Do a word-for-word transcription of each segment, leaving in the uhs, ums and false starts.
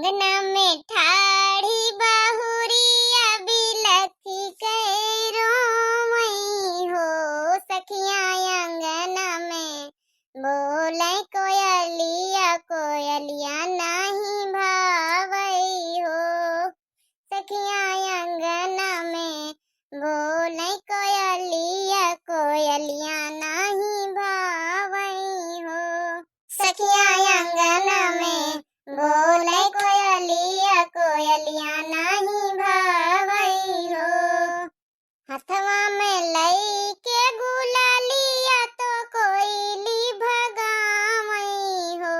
अंगना में ठाढ़ी बहुरिया बिलखी के रोवई हो, सखिया अंगना में बोले कोयलिया, कोयलिया नाही भावई हो। सखिया अंगना में बोले कोयलिया, कोयलिया नाही भावई हो। सखिया अंगना में बोले कोयलिया, कोयलिया नाही भावई हो। हथवा में लइके गुलालिया तो कोइली भगावई हो।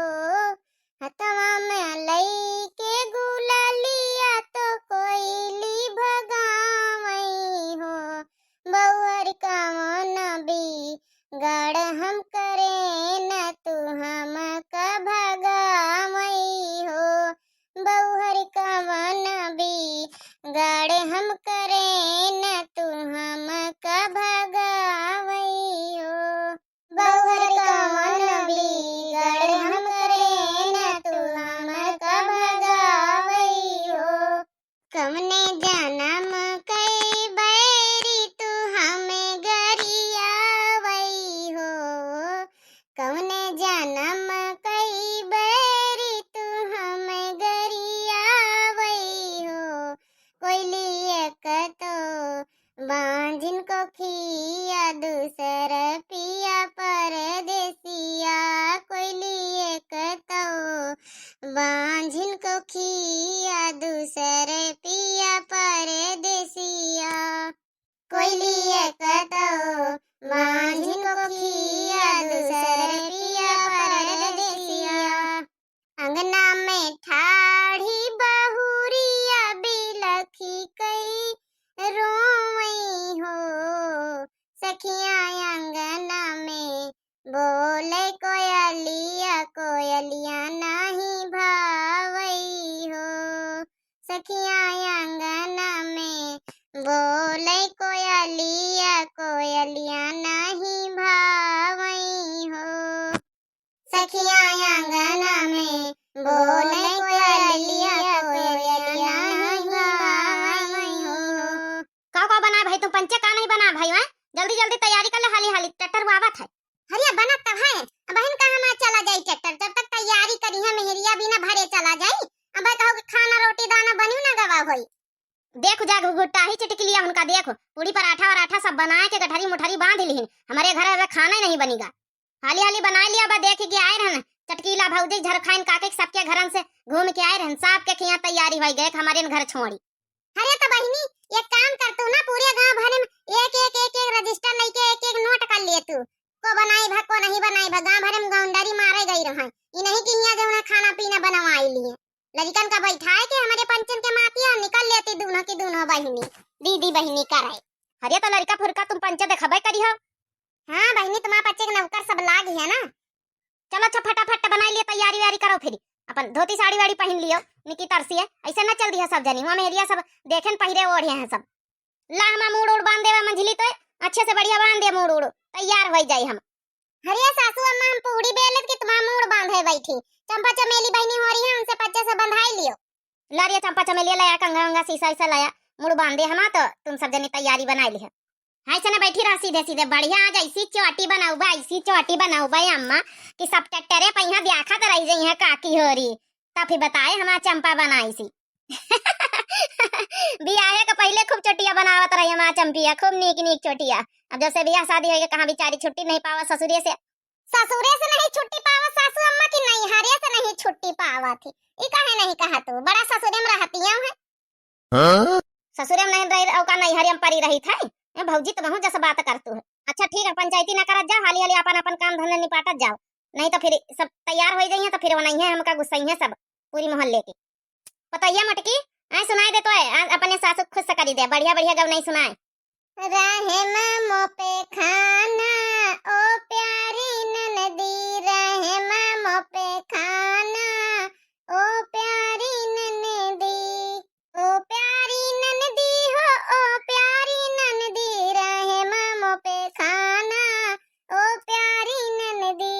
हथवा में लइके गुलालिया तो कोइली भगावई हो। बउहर कवन बिगड़ हम करे न तू हमका भगावई हो। बउहर कवन बिगड़ हम करे न तू हमका भगावई हो। बउहर कवन बिगड़ हम करे न तू हमका भगावई हो। कवने जनम कई बैरी तू हमें गरियावई हो। कवने जनम कई बैरी तू हमें गरियावई हो। कोइली एक तो बांझिन कोखिया दूसर पिया परदेसिया। कोइली एक तो बांझिन कोखिया दूसर पिया परदेसिया। कोइली एक तो बांझिन कोखिया दूसर पिया परदेसिया। अंगना में ठाढ़ी बहुरिया बिलखी कई रोवई हो। सखिया अंगना में बोले कोयलिया, कोयलिया नाही भावई हो। सखिया अंगना में बोले कोयलिया, कोयलिया नाही भावई हो। सखिया अंगना में बोले कोयलिया, कोयलिया नाही भावई हो। का का बनाए भाई, तू पंचे का नहीं बनाए भाई, हैं? जल्दी जल्दी तैयारी कर ले, हाली हाली ट्रैक्टर वो आवत है। अरे बनत तब है, अब बहिन का हम चला जाई ट्रैक्टर, जब तक तैयारी करी है मेहरिया बिना भरे चला जाई। अब कहो कि खाना रोटी दाना बनियो ना गवा होई। देखु जा घुघुटाही चिटकिलिया उनका, देखु पूड़ी पराठा वराठा सब बनाए के गठरी मुठरी बांध लिहिन, हमरे घर में खाना ही नहीं बनिगा। हाली हाली बनाए लिया बा, देख के आए रहन चटकीला भौजी झरखाइन काके के सबके घरन से घूम के आए रहन, सबके खिया तैयारी होई गए कि हमारे घर छोड़ी। अरे तो बहिनी, एक काम कर तू ना, पूरे गांव भरे में एक एक एक एक रजिस्टर लेके एक एक नोट कर लिए तू, को बनाई भा को नहीं बनाई भा, गांव भरे में गौंडरी मारे गई रहा, ई नहीं कि हियां जौन है खाना पीना बनवाई लिए। लड़िकन का बैठाए के हमरे पंचन के माती और निकल लेती दोनों की दोनों बहिनी, दीदी बहिनी करे। अरे तो लड़िका फुरका तुम पंचे देखबे करी हो। हाँ बहिनी, तुम्हारे पंचे के नौकर सब लाग है ना। चलो अच्छा फटाफट बनाई लिए, तैयारी व्यारी करो, फिर अपन धोती साड़ी वाड़ी पहन लियो, निकी तरसी है, ऐसे न चल दिया सब जनी, हुआ मेहरिया सब देखेन पहिरे ओढ़े हैं सब। ला हमा मूड़ उड़ बांध देवा मंझली तो, अच्छे से बढ़िया बांध दे मूड़ उड़, तैयार हो जाई हम। अरे सासू अम्मा, हम पूड़ी बेलत कि तुम्हारा मूड़ बांधे बैठी, चंपा चमेली बहिनी हो रही है, उनसे पच्चे से बंधाई लियो। ला रे चंपा चमेलिया लाया, कंघा उंघा सीसा ईसा लाया, मूड़ बांध दे हमा तो तुम सब जनी तैयारी बनाई लिया। हाँ, ऐसे ना बैठी रहा सीधे सीधे, बढ़िया आज ऐसी चोटी बनाऊबा, ऐसी चोटी बनाऊबा अम्मा कि सब ट्रैक्टरे पे यहाँ ब्याखत रह जाई है काकी होरी। तब फिर बताए हमार चंपा बनाई सी। बियाहे के पहिले खूब चोटिया बनावत रही हमार चंपिया, खूब नीक नीक चोटिया। अब जब से बियाह शादी होइगे, कहाँ बिचारी छुट्टी नहीं पावा ससुरे से। ससुरे से नहीं छुट्टी पावा सासू अम्मा की नैहरे से नहीं छुट्टी पावा थी। ई काहे नहीं कहा तू? बड़ा ससुरे में रहतिया है। हाँ? ससुरे में नहीं रही, औका नैहरे में परी रही थे। ए भौजी, तो बहुत जैसे बात करतू है। अच्छा ठीक है, पंचायती ना करत जाओ, हाली हाली अपन अपन काम धंधा निपाटत जाओ, नहीं तो फिर सब तैयार हो जाइए तो फिर वनाइए हमका गुस्साइए सब पूरी मोहल्ले के। पतैया मोटकी, आए सुनाई दे तो है, आ, अपने सासू खुश करी दे, बढ़िया बढ़िया गव नहीं सुनाए। रहम मो पे खाना, ओ प्यारी ननदी, रहम मो पे खाना, ओ प्यारी ननदी, ओ प्यारी ननदी हो, ओ प्यारी ननदी, रहम मो पे खाना, ओ प्यारी ननदी।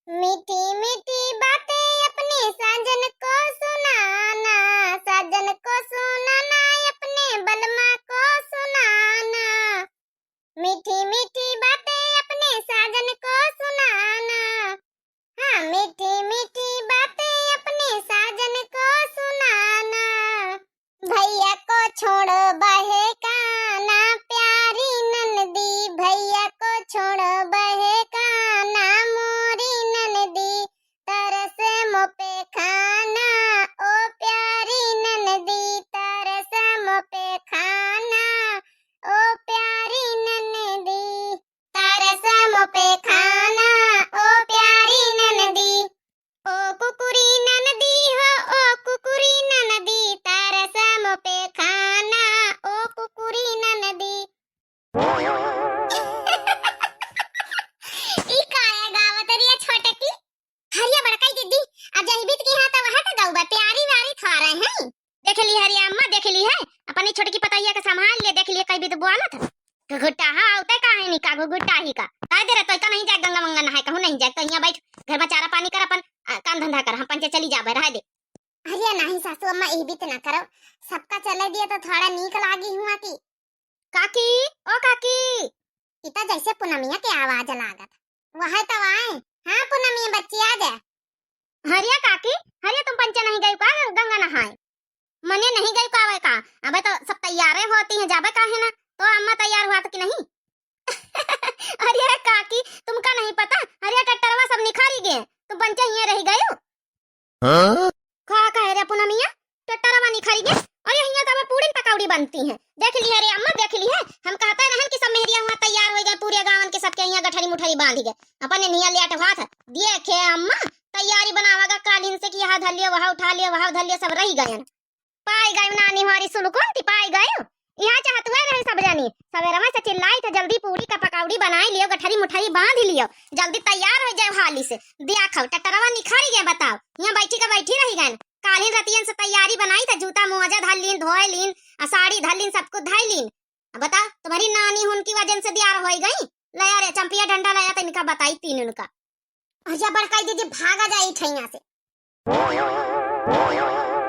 मीठी मीठी बातें अपने साजन को सुनाना। आ रहे हैं। देख ली है रे अम्मा, देख ली है, अपनी छोटकी पतैया के संभाल ले, देख लिए कई भी तो बोलत है। घुघुटा, हाँ, आउते का है निका, घुघुटा ही का। कह दे रहे तो का नहीं जाए गंगा मंगा नहाए, कहूँ नहीं जाए, तो यहाँ बैठ, घर में चारा पानी कर, अपन आ, काम धंधा कर, हम पंचे चली जाबे, रह दे। अरे नहीं सासू अम्मा, ई बीत ना करो, सबका चले दिए तो थोड़ा नीक लागी हुआ की। काकी, ओ काकी। ई तो जैसे पूनमिया के आवाज लागत। वह तो आए। हाँ पूनमिया बच्ची, आ जा। हरिया काकी, हरिया तुम पंचे नहीं गई का गंगा नहाए? मने नहीं गई का, आवे का? अबे तो सब तैयारे होती हैं, जाबे काहे ना? तो अम्मा तैयार हुआ था कि नहीं? अरे काकी, तुमका नहीं पता, अरे टट्टरवा सब निखारी गए, तुम पंचे हिये रह गयो। हाँ? का कहे रे पूनमिया, टट्टरवा निखारी गए? अरे हियाँ तो अब पूड़ी पकौड़ी बनती हैं, देख ली है रे अम्मा, देख ली है। हम कहते रहन कि सब मेहरिया हुआ तैयार हो गए, पूरे गाँवन के सबके हियाँ गठरी मुठरी बांध गए, अपन हियाँ लेट हुआ था। देखे अम्मा, तैयारी बनावा गा कालीन से कि यहाँ धर लियो, वहाँ उठा लियो, वहाँ धर लियो, सब रह गए। पाई गयो नानी होरी सुलुकुंती, पाई गयो। यहाँ चाहत हुए रहे सब जनी। सवेरवा से चिल्लाई थे, "जल्दी पूड़ी का पकौड़ी बनाई लियो, गठरी मुठरी बांध लियो, जल्दी तैयार हो जाओ हाली से।" दिया खाओ, टटरवा निखरी गए, बताओ। यहाँ बैठी का बैठी रही गए। कालीन रतियन से तैयारी बनाई थे, जूता मोजा धर लीन, धोए लीन, आ साड़ी धर लीन, सब कुछ धर लीन। अब बताओ, तुम्हारी नानी हुन की वजह से दियार हो गई। ले यार, चंपिया डंडा लाया तो इनका बताई तीन उनका। अरे बड़काई दीदी, भागा जाए ई ठैया से।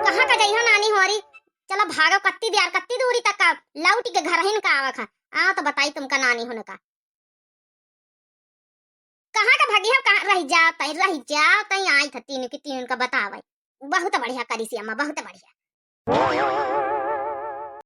कहाँ का जइहो नानी होरी? चलो भागो, कत्ती दियार, कत्ती दूरी तक का लौट के घर ही का आवा खा। आओ तो बताई तुमका नानी होने का। कहाँ का भगी हो, कहाँ रह जाओ तई, रह जाओ तई, आई था तीनों की तीनों का बतावे। बहुत बढ़िया करी सी अम्मा, बहुत बढ़िया।